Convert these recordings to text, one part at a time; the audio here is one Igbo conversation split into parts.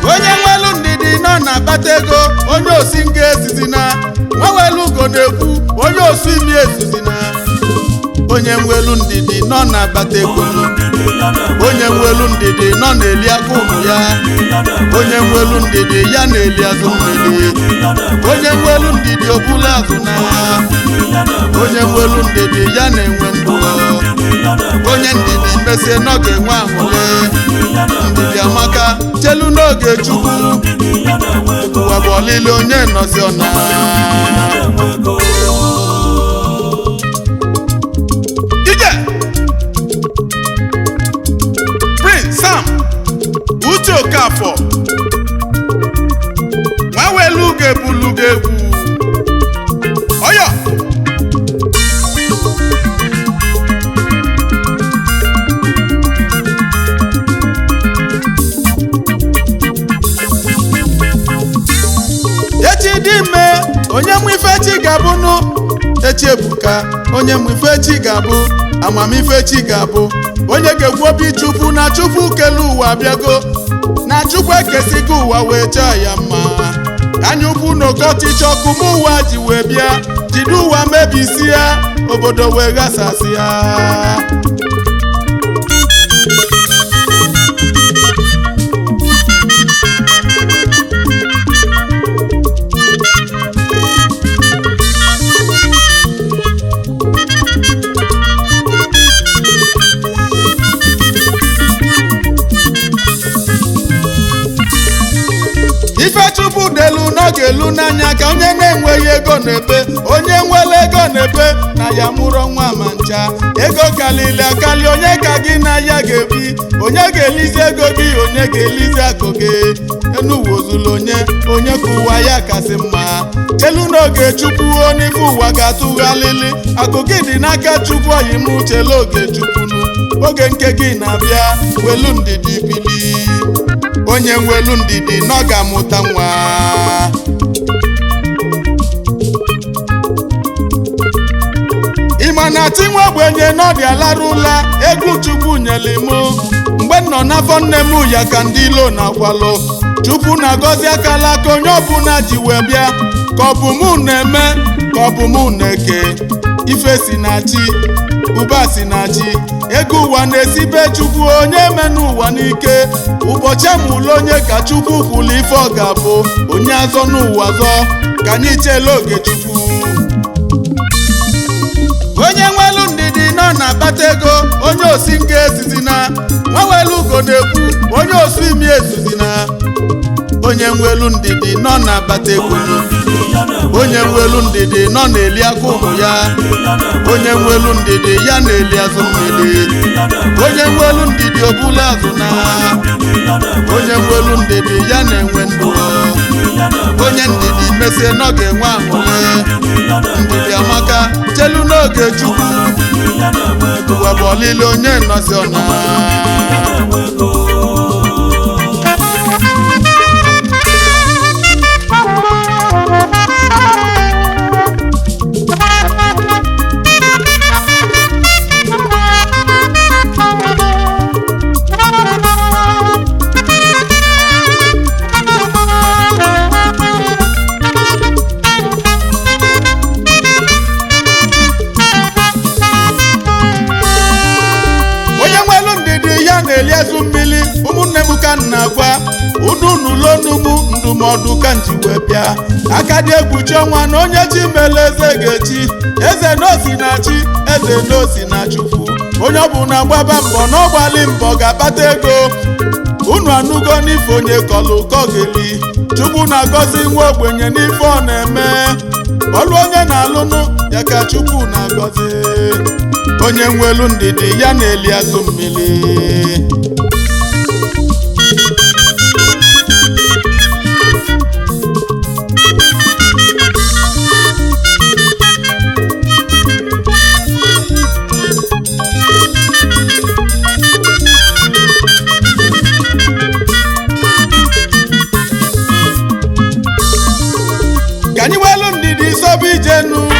Onye nwelu ndidi nọ na-akpata ego, onye osi nga ezizina. Nwawelu ugo na-ekwu, onye osu imi ezizina. Onye nwelu ndidi nọ na-akpata ego. Onye nwelu ndidi nọ na-eli aka ụmụ ya. Onye nwelu ndidi ya na-eli azụ mmiri. Onye nwelu ndidi obula azụ na. Onye nwelu ndidi ya na-enwe ndụ. Onye ndidi mesie nọ ga-enwe ahụle. Ndidi amaka, chelu n'oge Chukwu. Ụwa bụ ọlịlị, onye nọzi ọna. Ije Prince Sam Uche Okafor, nwawelu ga-ebulu ga-egwu ọyọ. Echi dị ime, onye mụ ife chi ga-abụnụ. Echi ebuka, onye mụ ife chi ga-abụ, amamife chi ga-abụ. Onye ga-ekwu obi Chukwu na Chukwu kelu ụwa bịago, na Chukwu ekesigo ụwa wee chọọ ya mma. Anya ukwu na oke ọchịchọ ọkụmụ ụwa ji wee bịa jide ụwa mebisi ya, obodo wee ghasasị ya. Ifechukwu delu n'oge elu n'anya ka onye na-enweghị ego na-ebe, onye nwere ego na-ebe na ya mụrụ nwa ma ncha. Ego kalili akali, onye ka gị na ya ga-ebi? Onye ga-elizi ego gị? Onye ga-elizi akụ gị? Enuwa ozulu onye, onye ka ụwa ya kasị mma. Chelu n'oge Chukwu, n'ife ụwa ga-atụghalili. Akụ gị dị n'aka Chukwu, oyim, chelu oge Chukwunu, oge nke gị na-abịa. Welu ndidi bili. Onye nwelu ndidi na ọ ga-amụta nwa. Ịma na chi nwa ogbenye n'ọdị alarụla. Egwu Chukwu nyere mụ mgbe m nọ n'afọ nne m ya ka ndị ilo na-akwalụ. Chukwu na-agọzi akala aka onye ọbụla ji wee bịa. Ka ọ bụ mụ na-eme, ka ọ bụ mụ na-eke. Ife si na chi, ụba si na chi, ego ụwa na-esibe Chukwu. Onye eme n'ụwa n'ike, ụbọchị amụlụ onye ka Chukwu kwuru ife ọ ga-abụ. Onye azọ n'ụwa zọ, ka anyị chele oge Chukwu. Onye nwelu ndidi nọ na-akpata ego, onye osi nga ezizina. Nwawelu ugo na-ekwu, onye osu imi ezizina. Onye nwelu ndidi nọ na-akpata ego. Onye nwelu ndidi nọ na-eli aka ụmụ ya. Onye nwelu ndidi ya na-eli azụ mmiri. Onye nwelu ndidi obula azụ na. Onye nwelu ndidi ya na-enwe ndụ. Onye ndidi mesie na ọ ga-enwe ahụle. Ndidi amaka, chelu n'oge Chukwu. Ụwa bụ ọlịlị, onye nọzi ọna. Thank you. nji wee bịa. Aka dị ekpuchi ọnwa na onye chi mere eze ga-echi. Eze n'osi na chi, eze n'osi na chukwu. Onye ọ bụ na-agbaba mbọ na ọgbalị mbọ ga-akpata ego. Unu anụgo n'ife onye kọlụ kọgeli. Chukwu na-agọzi nwa ogbenye n'ife ọ na-eme. Ọlụ onye na-alụnụ ya ka Chukwu na-agọzi. Onye nwelu ndidi ya na-eli azụ mmiri. Ka anyị welu ndidi sobe ijenu.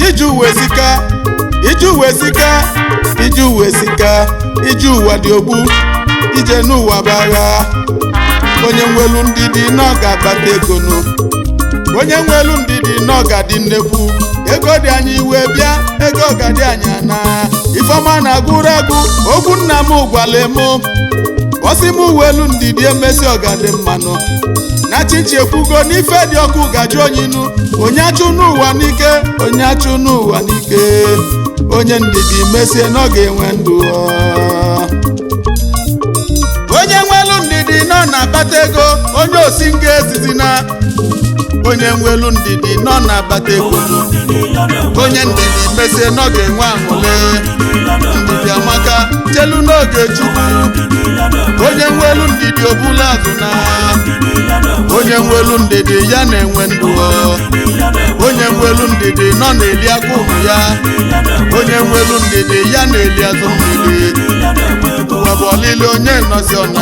Ije uwe sika, ije uwe sika, ije uwe sika, ije ụwa dị ogbu, ije n'ụwa bụ agha. Onye nwelu ndidi na ọ ga-akpata ego nụ. Onye nwelu ndidi na ọ ga-adị nnekwu. Ego dị anyị iwe bịa, ego ga-adị anyị ana. Ifeọma na-agụrụ agụ, okwu nna m gwara m. Ọsị m welu ndidi emesi ọ ga-adị mmanụ. Na chichi ekwugo n'ife dị ọkụ gajụ onye inu. Onye achụ n'ụwa n'ike, onye achụ n'ụwa n'ike. Onye ndidi mesie na ọ ga-enwe ndụ ọ. Onye nwelu ndidi nọ na-akpata ego. Onye osi nga esizi na. Onye nwelu ndidi nọ na-akpata ego. Onye ndidi mesie na ọ ga-enwe aṅụle. Ndidi amaka chelu n'oge Chukwu. Onye nwelu ndidi obula azụ na. Onye nwelu ndidi ya na-enwe ndụ ọ. Onye nwelu ndidi nọ na-eli aka ụmụ ya. Onye nwelu ndidi ya na-eli azụ mmiri. Ụwa bụ ọlịlị onye nọzi ọna.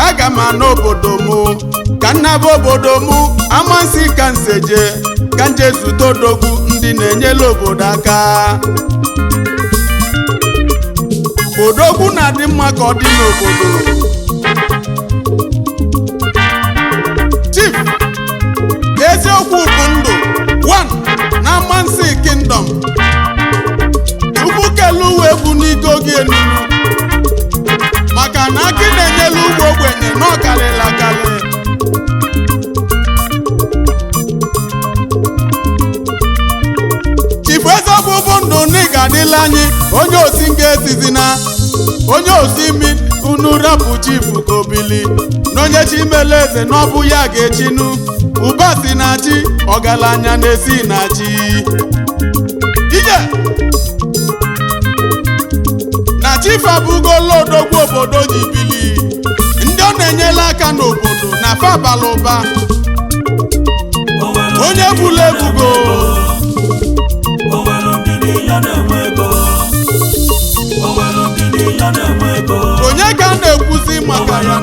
Aga m anọ obodo mụ ka nnaba obodo mụ amasị ka nseje ka nje zute odogwu ndị na-enyere obodo aka. Odogwu na-adị mma ka ọ dị n'obodo. Chief eziokwu bụ ndụ 1 na Amansi Kingdom. Chukwu kelu uwe bụ n'iko gị enunu. Maka na akị na-enyelu ụmụ ogbenye na ọkalịla akalị. Chifu eziokwu bụ ndụ n'ịga adịla anyị. Onye osi nga esizi na. Onye osi imi unu rapụ chifu ka obili. Na onye chi mele eze na ọ bụ ya ga-echinu. Ụba si na chi, ọgaranya na-esi na chi. Ije! Na chifu abụgola odogwu obodo ji bili. Ndị ọ na-enyela aka n'obodo na fa bara ụba. Onye bụla ebugo. Onye ka a na-ekwuzi maka ya?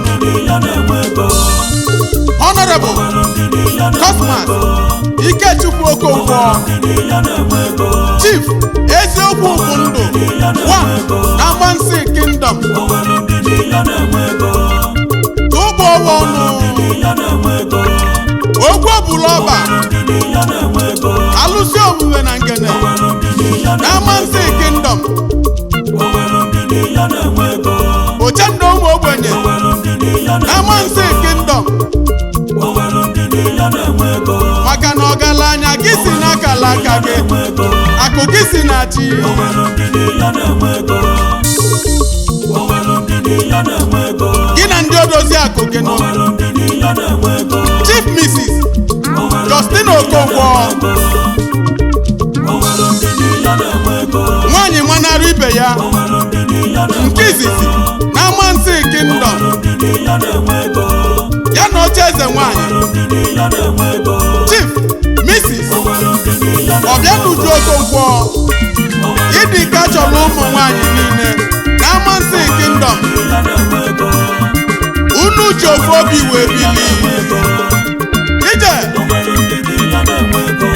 Honorable Cosmas Ikechukwu Okonkwo. Chief eziokwu bụ ndụ 1 na Amansi Kingdom. Tụgbọ ọwa ọnụ. Okwu ọbụla ọba. Alụsị omume na ngene na Amansi Kingdom. Ochendo ụmụ ogbenye na Amansi Kingdom. Maka na ọgaranya gị si n'akala aka gị, akụ gị si na chi. Gị na ndị odozi akụ gị nọ. Chief Mrs. Justin Okonkwo. Nwaanyị manara ibe ya nke izizi na Amansi Kingdom. Ya na oche eze nwaanyị Chief Mrs. Obianuju Okonkwo. Ịdị ka chọrọ ụmụ nwaanyị niile na Amansi Kingdom. Unu ji ji ofu obi wee bili ije. Onwere ndidi ya na-enwe ego.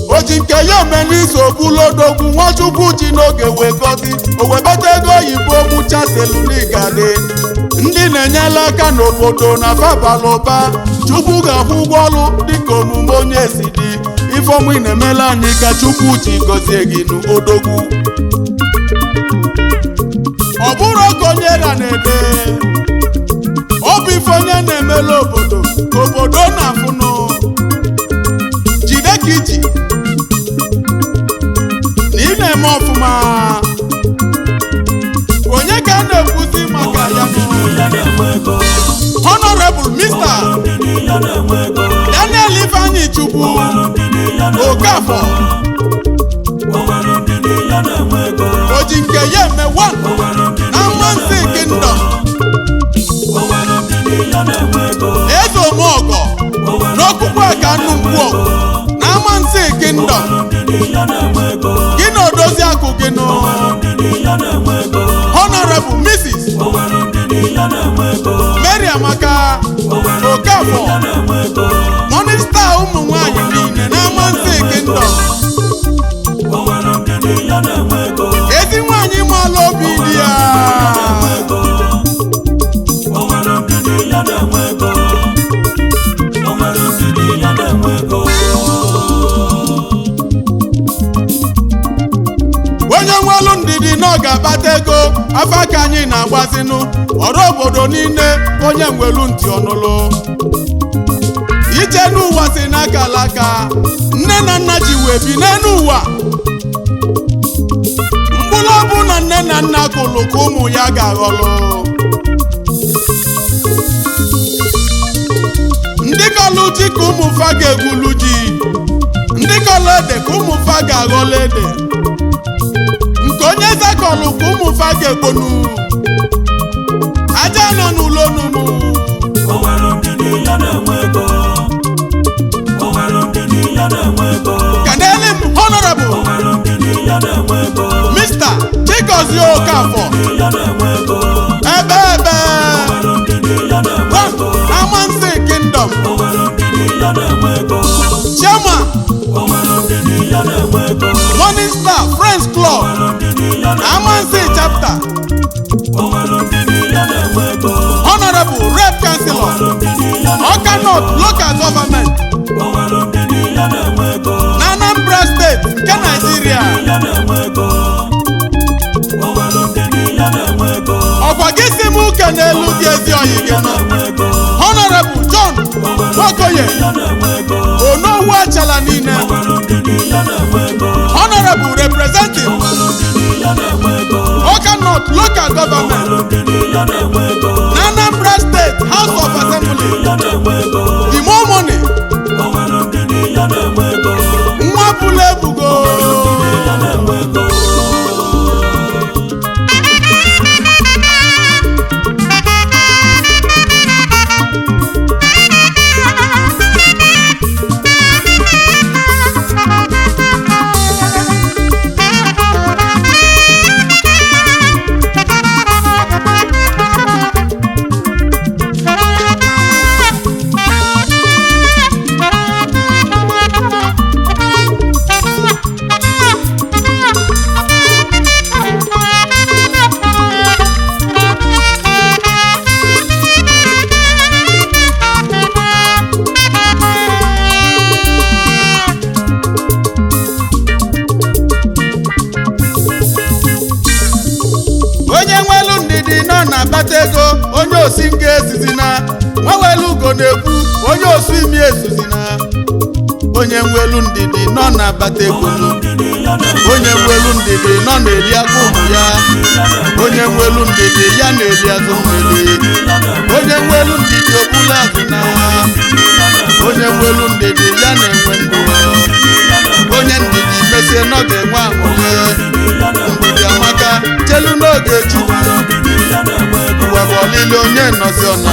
O ji nke ya ome n'iso ogbulodogwu. Nwachukwu ji n'oge wee gọzi o webata ego oyibo mụcha seluligadi. Ndị na-enyela aka n'obodo na fabala ụba. Chukwu ga-akwụ ụgwọ ọrụ dịka omume onye si dị. Ifeọmụ ị na-emela anyị ka Chukwu ji gọzie gị n'odogwu. Ọ bụrụ oge onye ra na-ede, ọ bụ ife onye na-emela obodo ka obodo na-afụnụ. Jide ka iji na ị na-eme ọfụma. Onye ka a na-ekwuzi maka ya? Ndidi ya na-enwe ego. Honorable Mr. Ndidi ya na-enwe ego. Daniel Ifeanyi Chukwu Ndidi ya na-enwe Okafọ. Onwere ndidi ya na-enwe ego. Oji nke ya eme one Onwere ndidi na ya Amansi na-enwe ego. Kingdom. Onwere ndidi ya na-enwe ego. Eze Omeọgọ n'Okpukpu aka nnukwu ọgụ na Amansi Kingdom. Ndidi ya na-enwe ego. Gị na odozi akụ gị nụ, Ndidi ya na-enwe ego. Honorable Mrs. Onwere ndidi ya na-enwe ego. Mary Amaka Okafọ, Ya na-enwe ego. Morning Star ụmụ nwanyị niile na Amansi Kingdom. Onwere ndidi ya na-enwe ego. Ezi nwanyị mara obi dị ya. Onwere ndidi ya na-enwe ego. Onwere ndidi ya na-enwe ego. Onye nwelu ndidi na ọ ga-akpata ego. Afọ aka anyị na-agbazinụ ọrụ obodo niile. Onye nwelu ntị ọnụlụ ije n'ụwa si n'aka alaka nne na nna ji wee bi n'elu ụwa. Mkpụrụ ọbụ na nne na nna kụlụ ka ụmụ ya ga-aghọlụ. Ndị kọlụ ji ka ụmụ fa ga-egwulu ji, ndị kọlụ ede ka ụmụ fa ga-aghọlụ ede, nke onye zakọlụ ka ụmụ fa ga-egbonu. Aja nọ n'ụlọ onunu. Onwere ndidi ya na-enwe ego. Onwere ndidi ya na-enwe ego. Kenele m Honorable Onwere ndidi ya na-enwe ego. Mr. Chigozie Okafor. Ya na-enwe ego. Ebe ebe Onwere ndidi ya na-enwe one ego. Amansi Kingdom. Onwere ndidi ya na-enwe ego. Chairman, Onwere ndidi ya na-enwe ego. Morning Star Friends Club, Onwere ndidi ya na- Amansi Chapter. Onwere ndidi ya na-enwe ego. Honorable Rep Councilor, Onwere ndidi ya na- Ọka North Local Government Onwere ndidi ya na-enwe ego. na Anambra State nke Nigeria. Ya na-enwe ego. Onwere ndidi ya na-enwe ego. Ọkwa gị si m uke n'elu gị ezi oyi gị nọ. Na-enwe ego. Honorable John Nwokoye, Ya na-enwe ego. Onowu Achala niile. Onwere ndidi ya na-enwe ego. Honorable representing Onwere ndidi ya na-enwe ego. Ọka North Local Government Onwere ndidi ya na-enwe ego. na Anambra State House of Assembly. Ya na-enwe ego. The more money. Onwere ndidi ya na-enwe ego. Nwa bụla ebugo. Ya na-enwe ego. Onye nwelu ndidi nọ na-akpata ego. Onye osi nga ezizina. Nwewelu ugo na-ekwu, onye osu imi ezuzina. Onye nwelu ndidi nọ na-akpata ego. Onye nwelu ndidi nọ na-eli aka ụmụ ya. Onye nwelu ndidi ya na-eli azụ mmiri. Onye nwelu ndidi ogbula azụ na. Onye nwelu ndidi ya na-enwe ndụ. Onye ndidi mesie nọ ga-enwe aṅụrị. Ndidi amaka, chelu n'oge Chukwu. Ụwa bụ ọlịlị, onye nọzi ọna.